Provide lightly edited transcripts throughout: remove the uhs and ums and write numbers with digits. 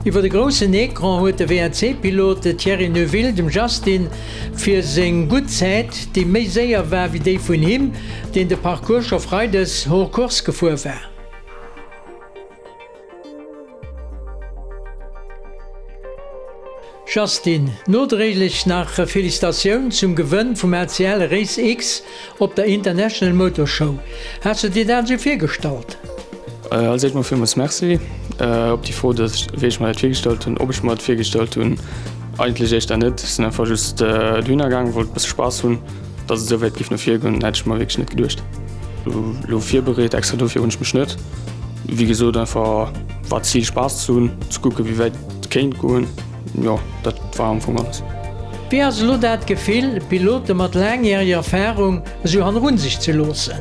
Iwwer de groussen Ecran huet de WRC-Pilot Thierry Neuville dem Justin fir seng gutt Zäit, déi méi séier war wéi déi vun him, deen de Parcours scho freides hors course gefuer war. Justin, nodréiglech nach Felicitatioun zum Gewënn vum ACL Race X op der International Motor Show. Has de dir dat esou virgestallt? Als éischt mol villmools Merci op déi Fro, dass wéi ech mer dat virgestallt hunn, ob ech mer dat virgestallt hunn, eigentlech éischter net. Ech sinn einfach just dohinner gaangen, wollt e bësse Spaass hunn. Dass et esou wäit géif no vir goen, hätt ech mer wierklech net geduecht. Elo virbereet extra dofir hunn ech mech net. Wéi gesot einfach war d'Zil Spaass ze hunn, ze kucken wéi wäit et kéint goen. Jo dat war am Fong alles. Wéi ass elo dat Gefill, Pilote mat laangjäreger Erfarung esou hannerun sech ze loossen?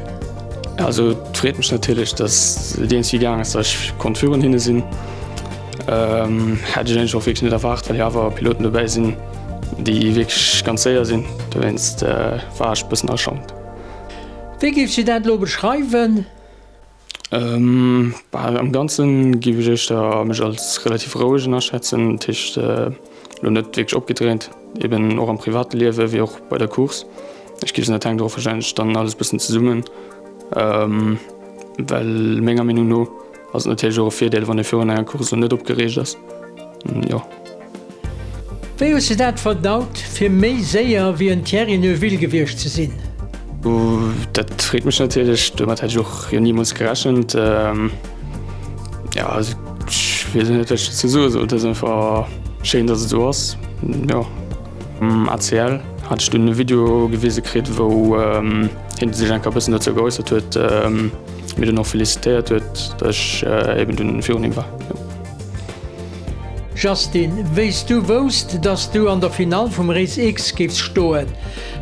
Also et freet mech natierlech, dass et iergendwéi gaang ass, dass ech konnt virun hinne sinn. Hätt ech eigentlech och wierklech net erwaart, well jo awer Piloten dobäi sinn, déi wierklech ganz séier sinn. Dowéinst war ech e bëssen erstaunt. Wéi géifs du dat elo beschreiwen? Bal am Ganzen géif ech éischter mech als relativ rouegen aschätzen, dat heescht elo net wierklech opgedréint, eben och am private Liewe wéi och bei der Course. Ech géif soen, dat hänkt och warscheinlech dann alles e bëssen zesummen, well menger Meenung no ass et natierlech och e Virdeel, wann ee virun enger Course elo net opgereegt ass. Jo. Wéi hues de dat verdaut, fir méi séier wéi en Thierry Neuville gewiescht ze sinn? Dat freet mech natierlech, domat hätt ech och jo nimools gerechent. Jo, also ech weess net, wat ech dozou soe soll. Et ass einfach schéin, datt et esou ass, jo. Um ACL hat ech dunn e Video gewise kritt, wou hien sech eng Kéier e bëssen dozou geäussert huet, mir dunn och felicitéiert huet, datt ech eben dunn virun him war, jo. Justin, wéi s du wousst, dass du an der Finall vum Race X géifs stoen,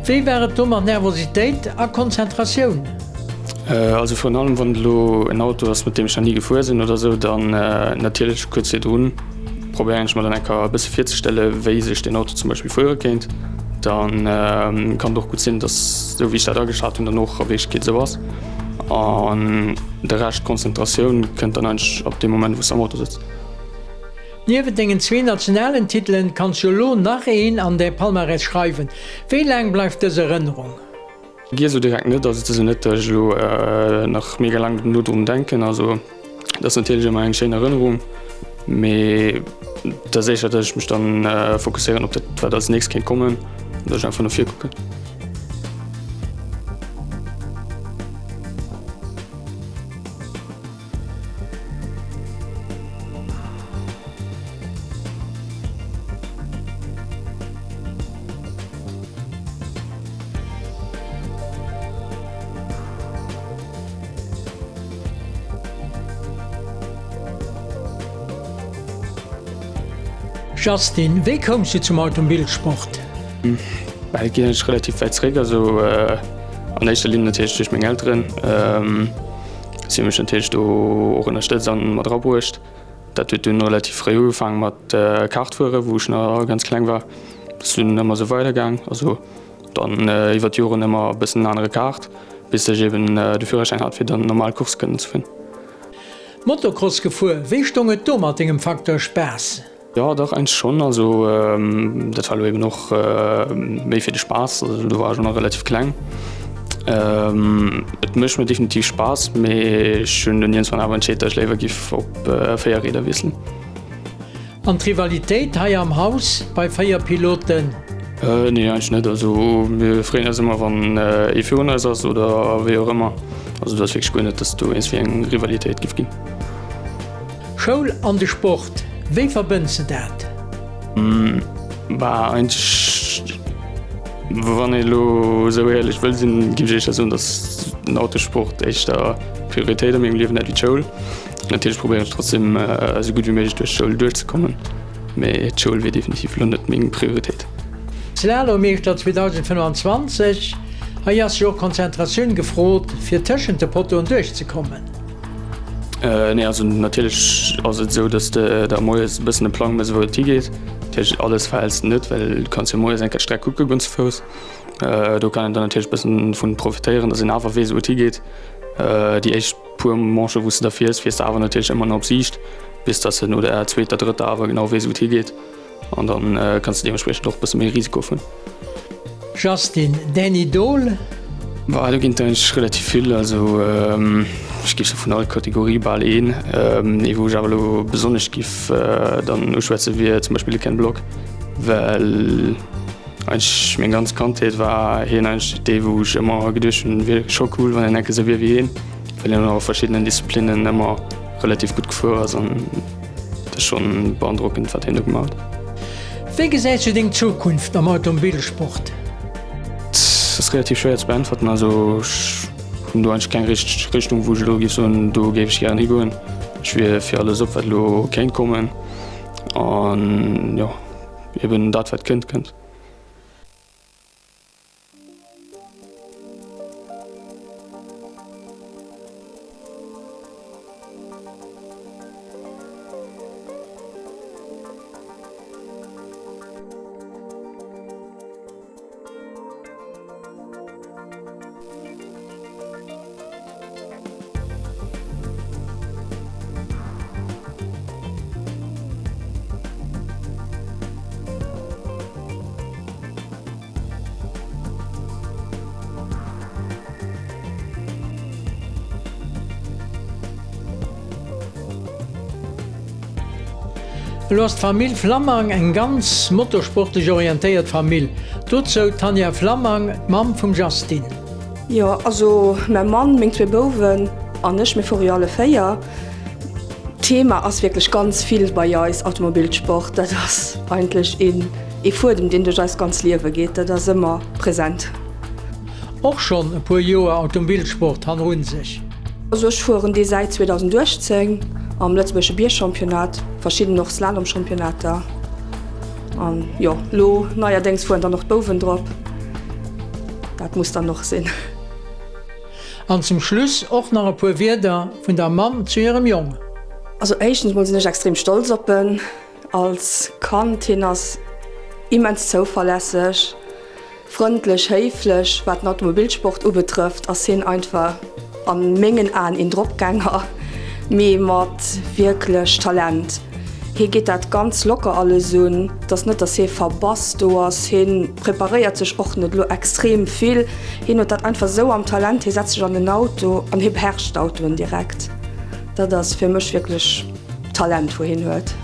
wéi war et do mat Nervositéit a Konzentratioun? Also virun allem wann et elo en Auto ass mat deem ech nach ni gefuer sinn oder sou, dann natierlech kuerz virdrun probéieren ech mer dann eng Kéier e bësse virzestelle wéi sech deen Auto zum Beispill fuere kéint. Dann kann et och gutt sinn, dass sou wéi ech dat ageschat hunn dann och a Wierklechkeet esou ass. An de Rescht, Konzentratioun, kënnt dann eigentlech ab deem Moment wou s de am Auto sëtz. Niewent dengen zwee nationalen Titelen kanns du elo nach een an däi Palmarès schreiwen. Wéi laang bleift dës Erënnerung? Gier sou direkt net, also et ass jo net dat ech elo nach mega laang dono drun denken, also et ass natierlech ëmmer eng schéin Erënnerung, mee et ass éischter dat ech mech dann fokusséieren op dat wat als nächst kéint kommen, dat ech einfach no vir kucken. Justin, wéi koums du zum Automobilsport? Bah, et geet eigentlech relativ wäit zeréck, also an éischter Linn natierlech duerch meng Elteren. Si hu mech natierlech do och ënnerstëtzt an mat erabruecht. Dat huet dunn relativ fréi ugefaangen mat Kart fueren, wou ech nach ganz kleng war. Dat ass dunn ëmmer esou weidergaang. Also dann iwwer d'Joren ëmmer e bëssen en anere Kart, bis ech eben de Führerschäin hat, fir dann normal Course kënnen ze fueren. Motocross gefuer, wéi stong et do mat dengem Facteur Spaass? Jo dach eigentlech schonn. Also dat war elo eben och méi fir de Spaass, also do war ech och nach relativ kleng. Et mécht mir definitiv Spaass, mee ech hunn dunn iergendwann awer entscheet, datt ech léiwer giff op 4 Rieder wiesselen. An d'Rivalitéit hei am Haus bei 4 Piloten? Nee eigentlech net. Also mir freeën eis ëmmer wann ee virun eis ass oder wéi och ëmmer. Also do ass wierklech guer net, datt do iergendwéi eng Rivalitéit giff ginn. Schoul an de Sport, wéi verbënns de dat? Bah, eigentlech, wann ee elo esou éierlech wëll sinn, géif ech éischter soen, datt den Autosport éischter Prioritéit a mengem Liewen hätt wéi d'Schoul. Natierlech probéieren ech trotzdem esou gutt wéi méiglech duerch d'Schoul duerchzekommen, mee d'Schoul wier definitiv elo net meng Prioritéit. Slalommeeschter 2025, Hei ass jo och Konzentratioun gefrot, fir tëschent de Pottoen duerchzekommen. Nee, also natierlech ass et esou, datt de der moies e bëssen e Plang mëss, wou et higeet. Natierlech alles verhäls de net, well du kanns jo moies eng Kéier d'Streck kucke goen ze Fouss. Do kann een dann natierlech e bëssen vun profitéieren, datt een awer weess, wou et higeet. Déi éischt puer Manche wou s de da fiers, fiers de awer natierlech ëmmer nach op Siicht, bis datt s de no der zweeter, drëtter awer genau weess, wou et higeet. An dann kanns de deementspriechend och e bësse méi Risiko fueren. Justin, däin Idol? Bah, do ginn et eigentlech relativ vill. Also ech géif soe vun all Kategorie bal een. Ee wou ech awer elo besonnesch géif dann uschwätze wier zum Beispill de Ken Block, well eigentlech meng ganz Kandheet war hien eigentlech dee wou ech ëmmer geduecht hunn, wier scho cool wann een enke sou wier wéi hien, well hien och a verschiddenen Disziplinnen ëmmer relativ gutt gefuer ass an Dat ass schon beandrockend wat hien do gemaach huet. Wéi gesäis du deng Zukunft am Automobilsport? Dat ass relativ schwéier ze beäntwerten. Also ech hunn do eigentlech keng richteg Richtung wou ech elo géif soen, do géif ech gären higoen. Ech wier fir alles op wat elo kéint kommen an jo eben dat wat kënnt, kënnt. Elo ass d'Famill Flammang eng ganz motorsportlech orientéiert Famill. Dozou d'Tanja Flammang, d'Mamm vum Justin. Jo, also mäi Mann, meng zwee Bouwen an ech, mir fuere jo alle 4. D'Thema ass wierklech ganz vill bei eis Automobilsport. Dat ass eigentlech een Ee Fuedem, deen duerch eist ganz Liewe geet, dat ass ëmmer present. Och schonn e puer Joer Automobilsport hannerun sech. Also ech fueren dee säit 2018 am lëtzebuergesche Biergchampionnat, verschidden och Slalomchampionnater an jo lo neierdéngs fueren dann och d'Bouwen drop. Dat muss dann och sinn. An zum Schluss och nach e puer Wierder vun der Mamm zu hirem Jong. Also éischtens mol sinn ech extrem stolz op en. Als Kand, hien ass immens zouverlässeg, frëndlech, héiflech. Wat den Automobilsport ubetrëfft, ass hien einfach a mengen Aen een Dropgänger, mee mat wierklech Talent. Hie geet dat ganz locker alles un. Et ass net, datt hie verbass do ass. Hie preparéiert sech och net elo extrem vill. Hien huet dat einfach esou am Talent. Hie setzt sech an den Auto an hie beherrscht d'Autoen direkt. Dat ass fir mech wierklech Talent wou hien huet.